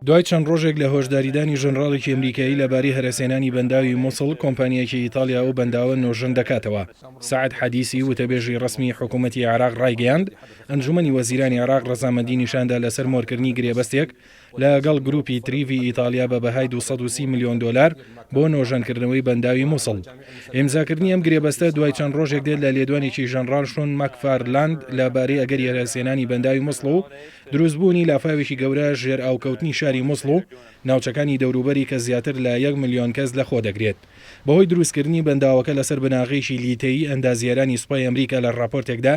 دوای چەند ڕۆژێک لە هۆشداریدانی ژەنراڵێکی ئەمریکایی لەبارەی هەرەسهێنانی بەنداوی موسڵ، کۆمپانیایەکی ئیتاڵیا ئەو بەنداوە نۆژەن دەکاتەوە. سەعد حەدیسی، وتەبێژی ڕەسمیی حکوومەتی عێراق ڕایگەیاند، ئەنجوومەنی وەزیرانی عێراق ڕەزامەندی نیشاندا لەسەر مۆرکردنی گرێبەستێک لەگەڵ گروپی تریڤی ئیتاڵیا بە بەهای 230 ملیۆن دۆلار بۆ نۆژەنکردنەوەی بەنداوی موسڵ. ئیمزاکردنی ئەم گرێبەستە دوای چەند ڕۆژێک دێت لە لێدوانێکی ژەنڕاڵ شون ماکفارلاند لە بارەی ئەگەری هەرەسهێنانی بەنداوی موسڵ و دروستبوونی لافاوێکی گەورە ژێرئاوکەوتنی شاری موسڵ و ناوچەکانی دەوروبەری کە زیاتر لە یەک ملیۆن کەس لەخۆدەگرێت. بەهۆی دروستکردنی بەنداوەکە لەسەر بناغەیەکی لیتەیی ئەندازیارانی سوپای ئەمریکا لە ڕاپۆرتێکدا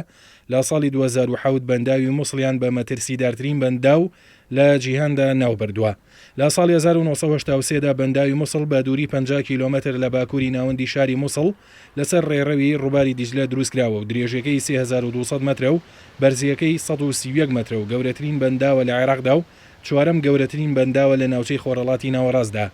لە ساڵی 2007 بەنداوی موسڵیان بە مەترسیدارترین بەنداو لە جیهاندا ناوبردووە. لە ساڵی 1983 دا بەنداوی موسڵ بە دووری 50 کیلۆمەتر لە باکووری ناوەندی شاری موسڵ لەسەر ڕێڕەوی ڕووباری دیجلە دروستکراوە و درێژیەکەی 3200 مەترە و بەرزییەکەی 131 مەترە و گەورەترین بەنداوە لە عێراقدا و چوارەم گەورەترین بەنداوە لە ناوچەی خۆرهەڵاتی ناوەڕاستدا.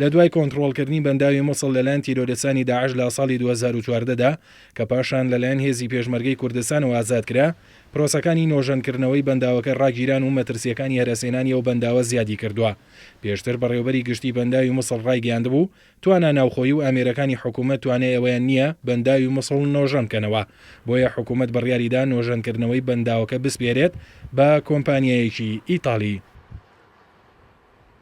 لە دوای کۆنتڕۆڵکردنی بەنداوی موسڵ لەلایەن تیرۆرستانی داعش لە ساڵی 2014 دا کە پاشان لەلایەن هێزی پێشمەرگەی کوردستانەوە ئازادکرا، پرۆسەکانی نۆژەنکردنەوەی بەنداوەکە ڕاگیران و مەترسییەکانی هەرەسهێنانی ئەو بەنداوە زیادی کردووە. پێشتر بەڕێوەبەری گشتی بەنداوی موسڵ ڕایگەیاندبوو، توانا ناوخۆیی و ئامێرەکانی حکومەت توانای ئەوەیان نییە بەنداوی موسڵ نۆژەن بکەنەوە، بۆیە حکومەت بڕیاریدا نۆژەنکردنەوەی بەنداوەکە بسپێرێت بە کۆمپانیایەکی ئیتاڵی.